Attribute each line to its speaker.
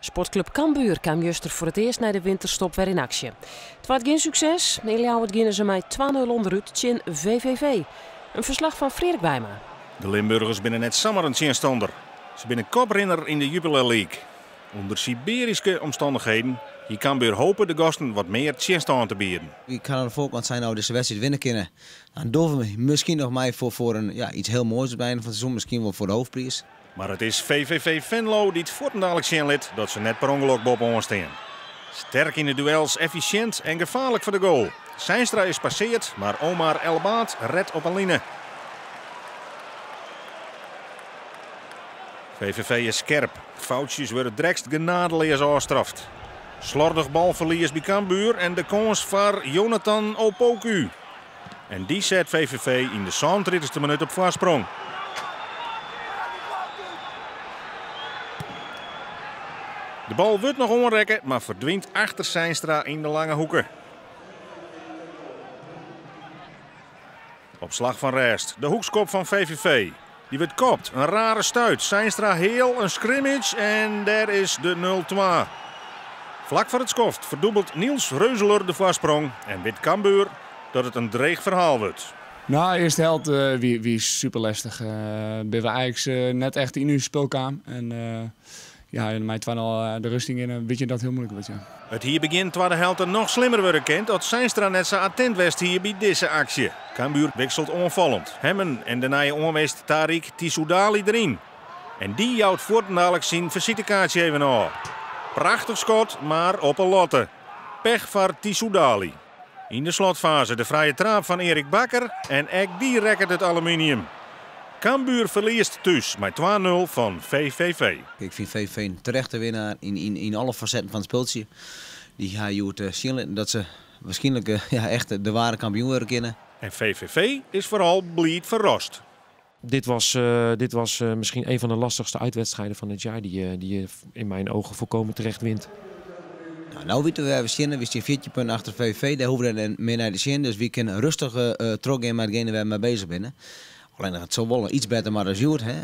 Speaker 1: Sportklup Cambuur kaam juster foar it earst nei de winterstop wer yn aksje. It waard gjin sukses, yn Ljouwert giene se mei 2-0 ûnderút tsjin VVV. In ferslach fan Freark Wijma.
Speaker 2: De Limburgers binne net samar in tsjinstanner. Se binne koprinner yn de Jupiler League. Under Sibearyske omstannichheden hie Cambuur hope de gasten wat mear tsjinstân te bieden.
Speaker 3: Ik ha oan de foarkant sein, as we dizze wedstriid winne kinne, dan dogge we miskien noch mei foar in, ja, iets hiel moais op it ein fan it seizoen, miskien wol foar de hoofdpriis.
Speaker 2: Mar it is VVV Venlo dy't fuortendalik sjen lit dat se net per ûngelok boppe-oan stean. Sterk yn de duels, effisjint en gefaarlik foar de goal. Seinstra is passeard, mar Omar El Baad ret op 'e line. VVV is skerp, foutsjes wurde drekst genadeleas ôfstraft. Slordich balferlies by Cambuur en de kâns foar Jonathan Opoku. En dy set VVV yn de 37e minút op foarsprong. De bal wurdt noch oanrekke, mar ferdwynt achter Seinstra yn de lange hoeke. Op slach fan rêst, de hoekskop fan VVV. Dy wurdt kopt, in rare stuit. Seinstra heal, in scrimmage en dêr is de 0-2. Flak foar it skoft ferdûbelt Niels Röseler de foarsprong en wit Cambuur dat it in dreech ferhaal wurdt.
Speaker 4: No, de earste helte wie super lestich. Binne we eins net echt yn ús spul kaam. En ja, mei 2-0 de rêst yn wit je dat it hiel muoilik wurdt. Ja.
Speaker 2: It hie begjin twadde helte noch slimmer wurde kind as Seinstra net sa attint west hie by dizze aksje. Cambuur wikselt oanfallend. Hemmen en de nije oanwinst Tarik Tissoudali deryn. En dy jout fuortendalik syn fisitekaartsje even ôf. Prachtich skot, mar op 'e latte. Pech foar Tissoudali. Yn de slotfaze de frije traap fan Erik Bakker en ek dy rekket it aluminium. Cambuur ferliest thús mei 2-0 fan VVV.
Speaker 3: Ik fyn VVV in terechte winnaar yn alle fasetten fan it spultsje. Dy ha hjoed sjen litten dat se wierskynlik, ja, echt de ware kampioen wurde kinne.
Speaker 2: En VVV is foaral bliid ferrast.
Speaker 5: Dit was misschien een van de lastigste uitwedstrijden van het jaar die je in mijn ogen volkomen terecht wint.
Speaker 3: Nou, no witte we wêr't we steane. We steane 14 punten achter VVV. Dêr hoege we net mear nei te sjen. Dus wy kinne rêstich trochgean mei itgene wêr't we mei beuzich binne. Allinnich it sil wol iets better mar as hjoed. Hè?